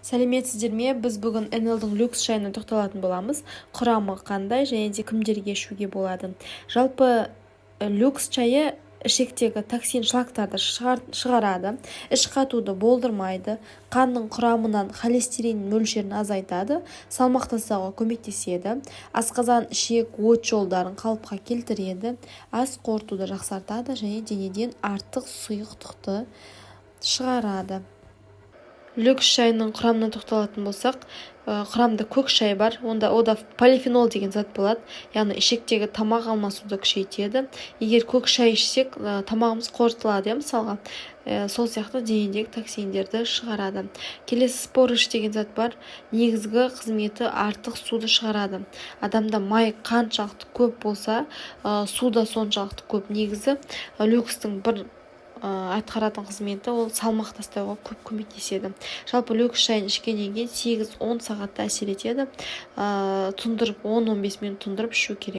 Сәлеметсіздер ме? Біз бүгін НЛ-дің Люкс шайына тоқталатын боламыз. Құрамы қандай және де кімдерге ішуге болады? Жалпы, Люкс чайы ішектегі токсин, шлактарды шығарады, іш қатуды болдырмайды, қанның құрамынан холестерин мөлшерін азайтады, салмақ тастауға көмектеседі, асқазан, ішек, өт жолдарын қалыпқа келтіреді, ас қорытуды жақсартады және денеден артық сұйықтықты шығарады. Люкс шайының құрамына тоқталатын болсақ, құрамында көк шай бар. Онда ода полифенол деген зат болады, яғни ішектегі тамақ алмасуды күшейтеді. Егер көк шай ішсек, тамағымыз қорытылады, иә. Мысалға, сол сияқты денедегі токсиндерді шығарады. Келесі спорыш деген зат бар. Негізгі қызметі артық суды шығарады. Адамда май қаншалықты көп болса, су да соншалықты көп. Негізі Люкстің бір атқаратын қызметі ол салмақ тастауға көп көмектеседі. Жалпы, Люкс шайын ішкеннен кейін 8-10 сағатта әсер етеді. Тұндырып, 10-15 минут тұндырып ішу керек.